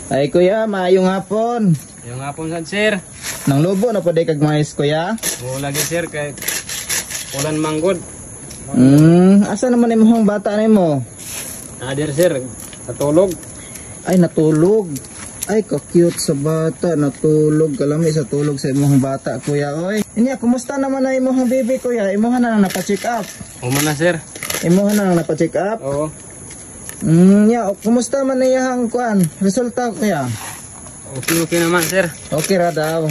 Ay kuya, maayong hapon. Yung hapon sad, sir. Nang lubo na pwede kag mais, kuya. Oo lagi, sir, kay ulan manggod. Asa naman imong bata nimo? Nadir, sir, natulog. Ay, natulog. Ay, ka-cute sa bata, natulog. Kalami sa tulog sa imong bata, kuya. Oy. Inya, kumusta naman na imong baby, kuya? Imuha na lang napa-check up. Uma na, sir. Imuha na lang napa-check up. Oo. Ya, kumusta man na iyang kuan? Resulta, kuya? Okay, okay naman, sir. Okay ra daw.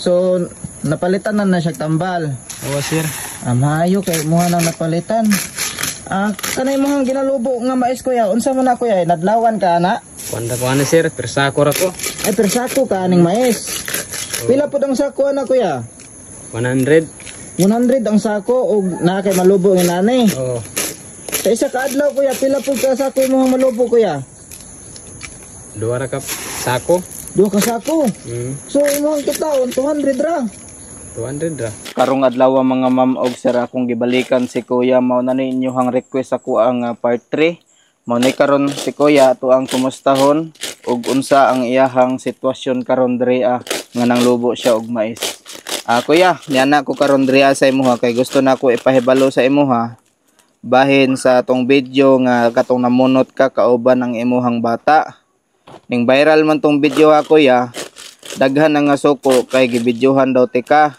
So, napalitan na na siya tambal. Oo, sir. Ah, maayo kay imuha nang napalitan. Ah, kanay imong ginalubo nga mais, kuya. Unsa man na, kuya? Nadlawan ka ana? Kuan ra ko ani, sir, persako ra ko. Ay, pero sako ka aning mais. Pila pud ang sako ana, kuya? 100. 100 ang sako og naa kay malubo nga nani. Oo. Sa isa ka adlaw, kuya, pila pud ka sako imong malubo, kuya? Duha ra ka sako. Duha ka sako. So imong kitaon 200 ra. 200 ra. Karong adlaw, mga ma'am og sir, akong gibalikan si kuya, mao na ni inyong request ako ang part 3. Mao ni karon si kuya ato ang kumustahon ug unsa ang iyahang sitwasyon karon diri nga nanglubo siya og mais. Ah, kuya, niana ko karon diri sa imuha kay gusto na ko ipahibalo sa imuha bahin sa atong video nga katong namunot ka kauban ang imuhang bata. Ning viral man tong video ha, kuya, daghan na nga suko kay gibidyohan daw tika.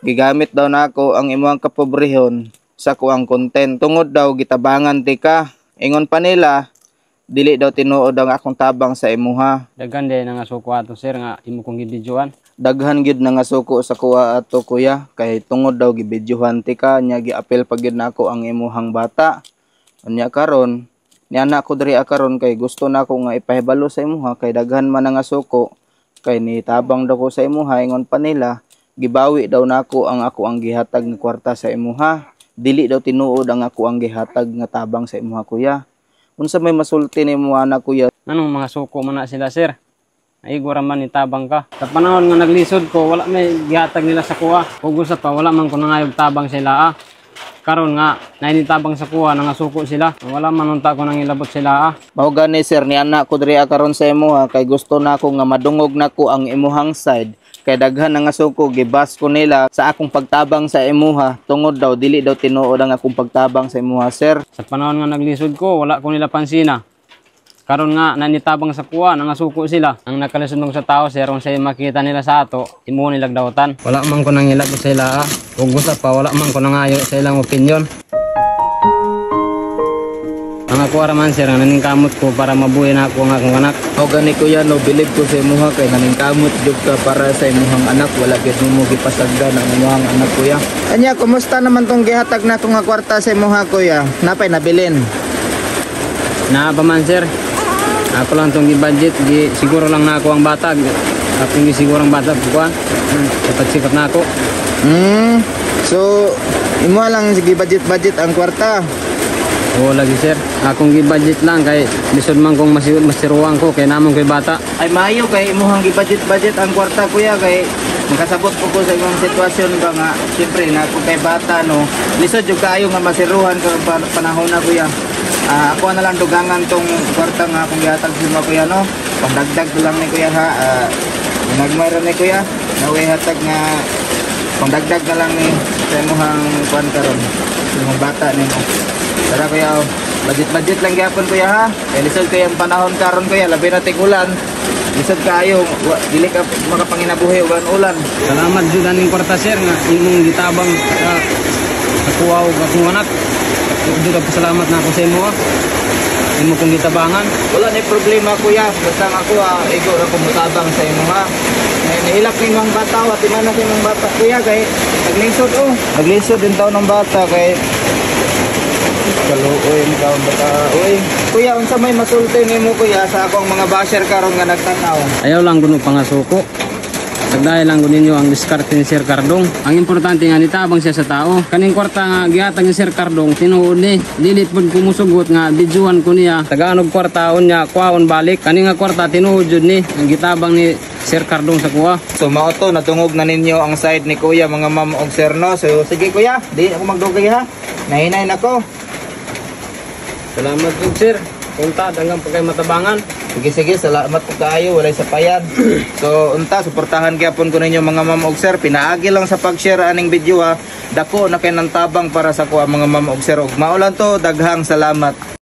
Gigamit daw nako ang imuhang kapobrehon sa kuang content. Tungod daw gitabangan tika. Ingon pa nila, dili daw tinuod ang akong tabang sa imuha. Daghan din nga suko ato, sir, nga imo kong gibidyoan. Daghan gyud na nga suko sa kuha ato, kuya, kay tungod daw gibidyohan tika nya giapil pa gyud nako ang imuhang bata. Unya karon, niana ko diri karon kay gusto nako nga ipahibalo sa imuha kay daghan man na nga suko kay nitabang daw ko sa imuha. Ingon pa nila, gibawi daw nako ang ako ang gihatag nga kwarta sa imuha. Dili daw tinuod ang ako ang gihatag nga tabang sa imuha, kuya. Unsa may masulti nimo ana, kuya? Anong mga suko man na sila, sir? Ay ra man nitabang ka. Sa panahon nga naglisod ko, wala may gihatag nila sa kuha. Ug usa pa, wala man ko nangayog tabang sila ah. Karon nga nainitabang sa kuha, nangasuko sila. Wala man unta ko nang ilabot sila ah. Mao gani, sir, ni anak ko diri karon sa imuha kay gusto nako nga madungog nako ang imuhang side kay daghan na nga suko, gibas ko nila sa akong pagtabang sa imuha tungod daw dili daw tinuod ang akong pagtabang sa imuha, sir. Sa panahon nga naglisod ko, wala ko nila pansina. Karon nga nanitabang sa kuha, nangasuko sila. Ang nakalisod mong sa tao, sir, kung sa'yo makita nila sa ato, imo nilag dawatan. Wala man ko nang ilabot sa ila ah. Ug usa pa, wala man ko nangayo sa ilang opinion. Ang ako ra man, sir, ang naningkamot ko para mabuhi na ako ang akong anak. Mao gani, kuya, no, bilib ko sa imuha kay naningkamot jud ka para sa imuhang anak, wala gyud nimo gipasagdan ang imuhang anak, kuya. Anya, kumusta naman tong gihatag na nga kwarta sa imuha, kuya? Napay nabilin? Naa pa man, sir. Ako lang tong gi-budget, gi siguro lang na ako ang bata. Akong gisiguro ang bata kuan. Sipat-sipat na ako. So imuha lang sige budget-budget ang kwarta. Oo lagi, sir. Akong gi-budget lang kay lisod man kong masiruan ko kay namon koy bata. Ay, maayo kay imuhang gi-budget-budget ang kwarta, kuya, kay makasabot po ko sa imong sitwasyon ba nga siyempre na kung kay bata, no, lisod jud kaayo nga masiruhan ka panahon na, kuya. Ah, ako na lang dugangan tong kwarta nga akong gihatag sa imo, kuya, no. Pangdagdag ko lang ni kuya ha. Ah, nagmay ra ni kuya. Naway hatag nga pangdagdag na lang ni sa imong kuan karon. Sa imong bata nimo. Tara, kuya, oh. Budget-budget lang gyapon, kuya, ha. Kay lisod kay ang panahon karon, kuya, labi na tig-ulan. Lisod kaayo, dili ka makapanginabuhi ulan-ulan. Salamat jud aning kwarta, sir, nga imong gitabang sa kuha og akong anak. Jud pasalamat na ako sa imo ah. Imo kong gitabangan. Wala na problema, kuya. Basta ang ako ah, igo ra ko motabang sa imo ha. Nahilak ni imong bata, oh. Ati man na sa imong bata, kuya, kay naglisod oh. Naglisod din taon ng bata kay kaluoy ni kaon bata. Oy, kuya, unsa may masulti nimo, kuya, sa akong mga basher karon nga nagtanaw? Ayaw lang guno pangasuko. Pagdahil lang ninyo ang diskarte ni Sir Cardong. Ang importante nga nitabang siya sa tao. Kaning kwarta nga gihatag ni Sir Cardong tinuod ni. Dili pud ko musugot nga bidyuhan ko niya. Tagaan og kwarta unya kuhaon balik. Kani nga kwarta tinuod jud ni ang gitabang ni Sir Cardong sa kuha. So mao to, natungog na ninyo ang side ni kuya, mga ma'am og sir, no. So sige, kuya, di ako magdugay ha. Nahinay nako. Salamat po, sir. Unta, daghan pa kay matabangan. Sige sige, salamat po kaayo, walay sapayan. So unta, suportahan gyapon ko ninyo, mga ma'am og sir. Pinaagi lang sa pag-share aning video ha. Dako na kay nang tabang para sa kuha, mga ma'am og sir. Ug mao lang to, daghang salamat.